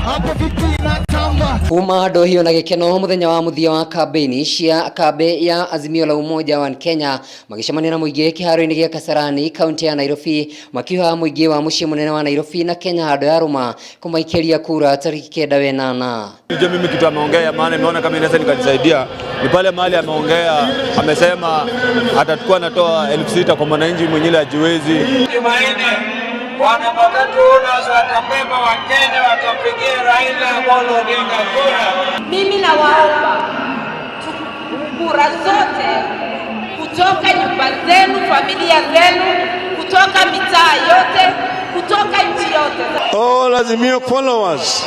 Hapo vipi natamba? Kuma ndohio na gĩkeno mũthenya wa mũthia wa kambĩini cia kambĩ ya Azimio la Umoja wa Kenya magĩcemania na mũingĩ kĩharo-inĩ gĩa Kasarani, kaunti ya Nairobi, makiuha mũingĩ wa mũciĩ mũnene wa Nairobi na Kenya handũ ya rũma kũmaikĩria kura tarĩki 9 wenana. Nijue mimi kitu ameongea, maana nimeona kama inaweza nikanisaidia ni pale mahali ameongea, amesema atakuwa anatoa 6,000 kwa mwananchi mwenyewe ajiwezi. Jumanne wana matatu owners watabeba Wakenya watampigia Raila Amolo Odinga kura. Mimi nawaomba kura zote kutoka nyumba zenu, familia zenu, kutoka mitaa yote, kutoka nchi yote. All Azimio followers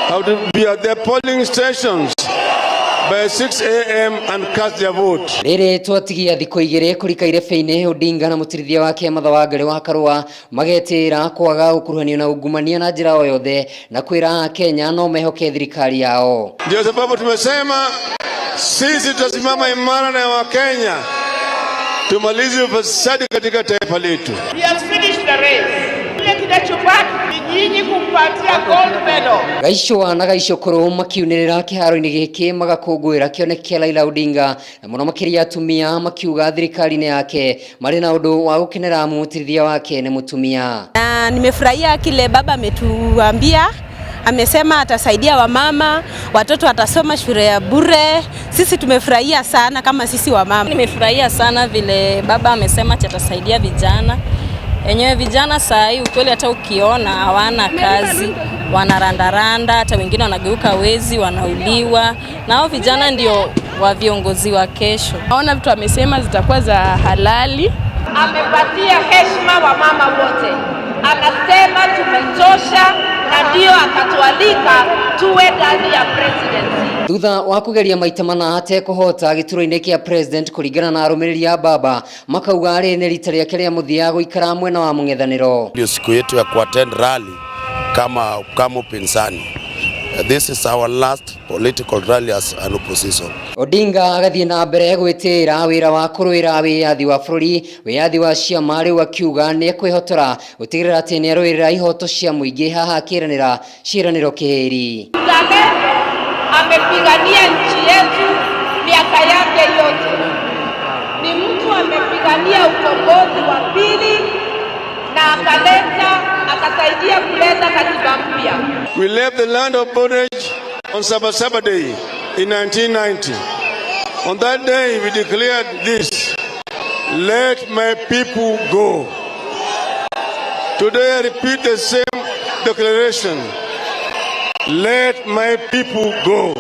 have to be at their polling stations by 6 a.m. and cast their vote. Rĩrĩ twatigia thikũ 2 kũrika irebe-inĩ, Odinga na mũtirithia wake Martha Wangari wa Karua magetĩra kwaga gũkuruhanio na ungumania na njĩra o yothe na kwĩra Akenya no mehoke thirikari yao. Ndio sababu tumesema sisi tutasimama imara na Wakenya tumalize ufisadi katika taifa letu. He has finished the race. Kile kinachobaki ni nyinyi kumpatia gold medal. Gaicũa na gaicũkũrũ makiunĩrĩra kĩharo-inĩ gĩkĩ magakũngũĩra kĩoneki kĩa Raila Odinga na mũno makĩria atumia makiuga thirikari-inĩ yake marĩ na ũndũ wa gũkenera mũtirithia wake nĩ mũtumia. Na nimefurahia kile baba ametuambia. Amesema atasaidia wamama, watoto watasoma shule ya bure. Sisi tumefurahia sana kama sisi wamama. Nimefurahia sana vile baba amesema ati atasaidia vijana. Enyewe vijana saa hii ukweli hata ukiona hawana kazi, wanarandaranda, hata wengine wanageuka wezi, wanauliwa. Na hao vijana ndio wa viongozi wa kesho. Naona vitu amesema zitakuwa za halali. Amepatia heshima wamama wote, anasema tumetosha, na ndio akatualika tuwe ndani ya presidency. Thutha wa kugeria maita mana atekũhota gĩturwa-inĩ kĩa president kũringana na arũmĩrĩri a baba makauga rĩrĩ nĩ rita rĩake rĩa mũthia gũikara mwena wa mũng'ethanĩro. Ndio siku yetu ya kuattend rally kama upinzani. This is our last political rally as an opposition. Odinga agathiĩ na mbere gwĩtĩĩra wĩra wa kũrũĩra wĩyathi wa bũrũri, wĩyathi wa ciama, rĩu akiuga nĩ ekwĩhotora gũtigĩrĩra atĩ nĩ arũĩrĩra ihoto cia mũingĩ, haha akĩranĩra ciĩranĩro kĩhĩri. Mzalendo, amepigania nchi yetu miaka yake yote. Ni mtu amepigania ukombozi wa pili na akaleta akasaidia kuleta katiba mpya. We left the land of bondage on Sabasaba Day in 1990. On that day, we declared this: "Let my people go." Today, I repeat the same declaration. Let my people go.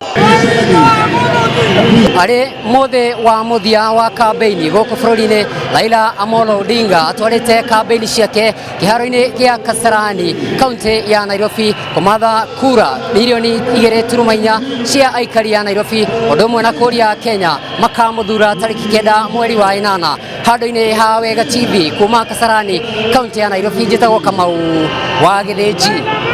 Arĩ mũthĩ wa mũthia wa kambĩini gũkũ bũrũri-inĩ, Raila Amolo Odinga atwarĩte kambĩini ciake kĩharo-inĩ gĩa Kasarani, kaunti ya Nairobi, kũmatha kura milioni 2.4 cia aikari a Nairobi ũndũ ũmwe na kũria Kenya makamũthura tarĩki 9 mweri wa 8. Handũ-inĩ ha Wega TV kuma Kasarani, kaunti ya Nairobi, njĩtagwo Kamau wa Gĩthĩnji.